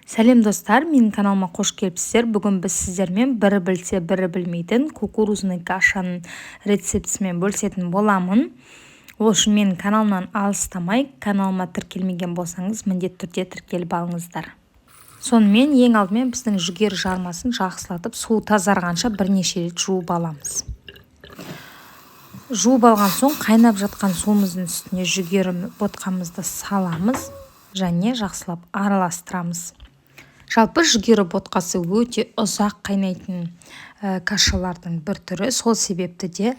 Сәлем, достар! Менің каналыма қош келіпсіздер. Бүгін біз сіздермен бірі білсе, бірі білмейтін кукурузный кашаның рецептісімен бөлісетін боламын. Ол үшін менің каналымнан алыстамай, каналыма тіркелмеген болсаңыз, міндетті түрде тіркеліп алыңыздар. Сонымен, ең алдымен біздің жүгері жармасын жақсылатып, суы тазарғанша бірнеше рет жуып аламыз. Жуып алған соң, қайнап жатқан суымыздың үстіне жүгері ботқамызды саламыз және жақсылап араластырамыз. Жалпы, жүгері ботқасы өте ұзақ қайнайтын кашалардың бір түрі. Сол себепті де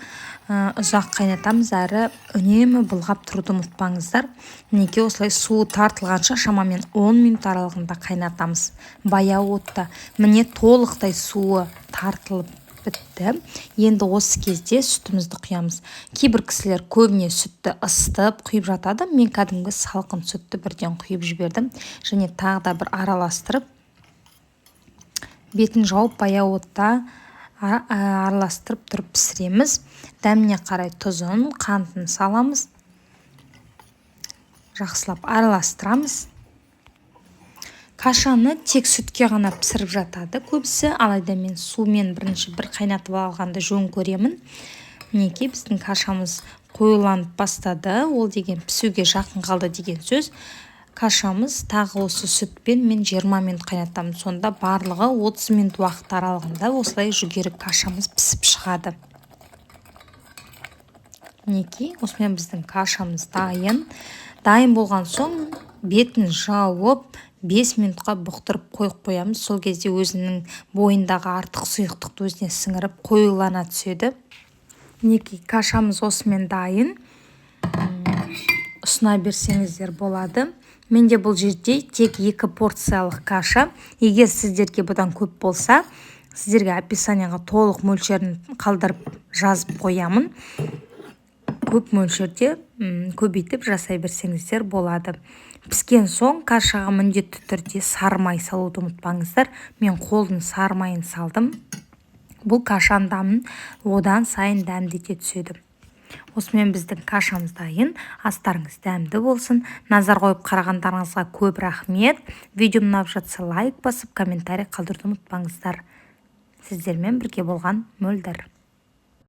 ұзақ қайнатамыз әрі үнемі былғап тұруды ұмытпаңыздар. Мінекей, осылай суы тартылғанша шамамен 10 минут аралығында қайнатамыз баяу отта. Міне, толықтай суы тартылып бітті. Енді осы кезде сүтімізді құямыз. Кейбір кісілер көбіне сүтті ысытып құйып жатады. Мен кәдімгі салқын сүтті бірден құйып жібердім және тағы да бір араластырып, бетін жауып, баяу отта араластырып тұрып пісіреміз. Дәміне қарай тұзын, қантын саламыз, жақсылап араластырамыз. Кашаны тек сүтке ғана пісіріп жатады көбісі, алайда мен сумен бірінші бір қайнатып алғанды жөн көремін. Мінекей, біздің кашамыз қоюланып бастады. Ол деген пісуге жақын қалды деген сөз. Кашамыз тағы осы сүтпен мен 20 минут қайнатамын. Сонда барлығы 30 минут уақыт аралығында осылай жүгері кашамыз пісіп шығады. Мінекей, осымен біздің кашамыз дайын. Дайын болған соң, бетін жауып, 5 минутқа бұқтырып қойып қоямыз. Сол кезде өзінің бойындағы артық сұйықтықты өзіне сіңіріп, қоюлана түседі. Мінекей, кашамыз осымен дайын. Ұсына берсеңіздер болады. Менде бұл жерде тек екі порциялық каша. Егер сіздерге бұдан көп болса, сіздерге описанияға толық мөлшерін қалдырып, жазып қоямын. Көп мөлшерде көбейтіп жасай берсеңіздер болады. Піскен соң кашаға міндетті түрде сары май салуды ұмытпаңыздар. Мен қолдың сары майын салдым. Бұл кашаның дәмін одан сайын дәмдете түседі. Осымен біздің кашамыз дайын. Астарыңыз дәмді болсын! Назар қойып қарағандарыңызға көп рахмет. Видео ұнап жатса, лайк басып, комментарий қалдыруды ұмытпаңыздар. Сіздермен бірге болған Мөлдір.